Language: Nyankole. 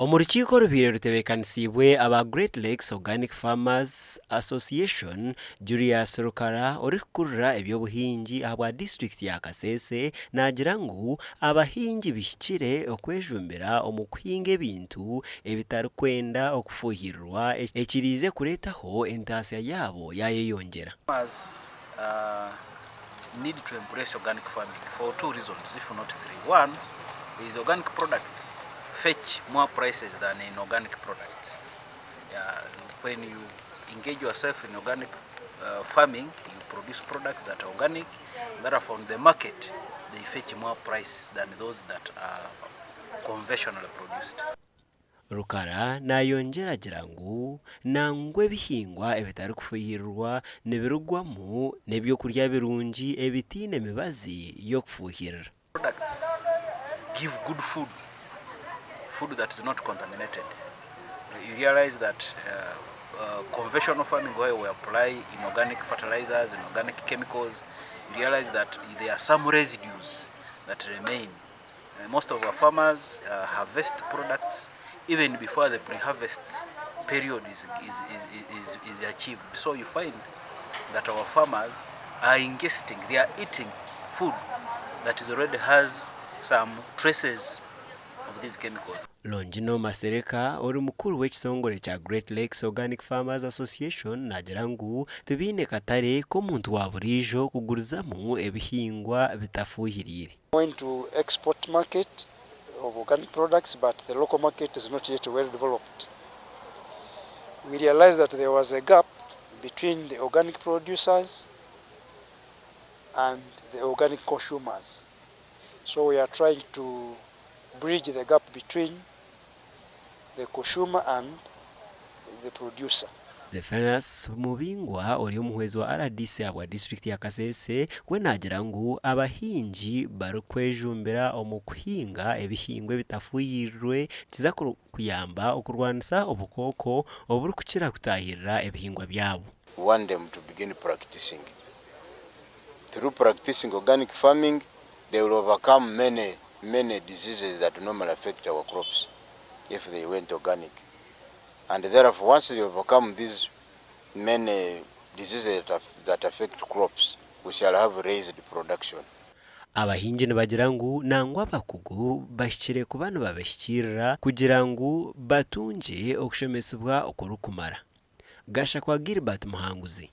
Omu rukiiko orubaire rutebeekanisiibwe aba Great Lakes Organic Farmers Association, Julius Rukara orikukurira eby'obuhingi ahabwa disiturikiti ya Kasese naagira ngu abahingi bihikire okwejumbira omu kuhinga ebintu ebitarikwenda okufuuhirirwa ekiriize kureetaho entaasya yaabo yaayeyongyera. Farmers need to embrace organic farming for two reasons if not three. One is organic products fetch more prices than inorganic products. Yeah, when you engage yourself in organic farming, you produce products that are organic, that are on the market, they fetch more price than those that are conventionally produced. Rukara nayongyera agira ngu nangwa ebihingwa ebitarikufuuhirirwa nibirugwamu n'ebyokurya birungi ebitaine mibazi y'okufuuhirira. Products give good food, food that is not contaminated. You realize that conventional farming where we apply inorganic fertilizers, inorganic chemicals, you realize that there are some residues that remain. Most of our farmers harvest products even before the pre-harvest period is achieved. So you find that our farmers are ingesting, they are eating food that is already has some traces of these chemicals. Longino Masereka ori mukuru w'ekitongore kya Great Lakes Organic Farmers Association naagira ngu tibaine katare k'omuntu wa buriijo kugurizamu ebihingwa bitafuuhiriire. Going to export market of organic products, but the local market is not yet well developed. We realized that there was a gap between the organic producers and the organic consumers. So we are trying to bridge the gap between the consumer and the producer. Zephanias Mubingwa ori omuhwezi wa RDC ahabwa disiturikiti ya Kasese we naagira ngu abahingi barikwejumbira omu kuhinga ebihingwa ebitafuuhirirwe kiza kuyamba okurwanisa obukooko oburikukira kutaahirira ebihingwa byabo. We want them to begin practicing. Through practicing organic farming, they will overcome many, many diseases that normally affect our crops if they went organic. And therefore, once they overcome these many diseases that affect crops, we shall have raised production. Abahingi nibagira ngu nangwa abakugu bahikire kuba nibabahikirira kugira ngu batungye okushomesibwa okurikumara. Gashakwa Gilbert Muhanguzi.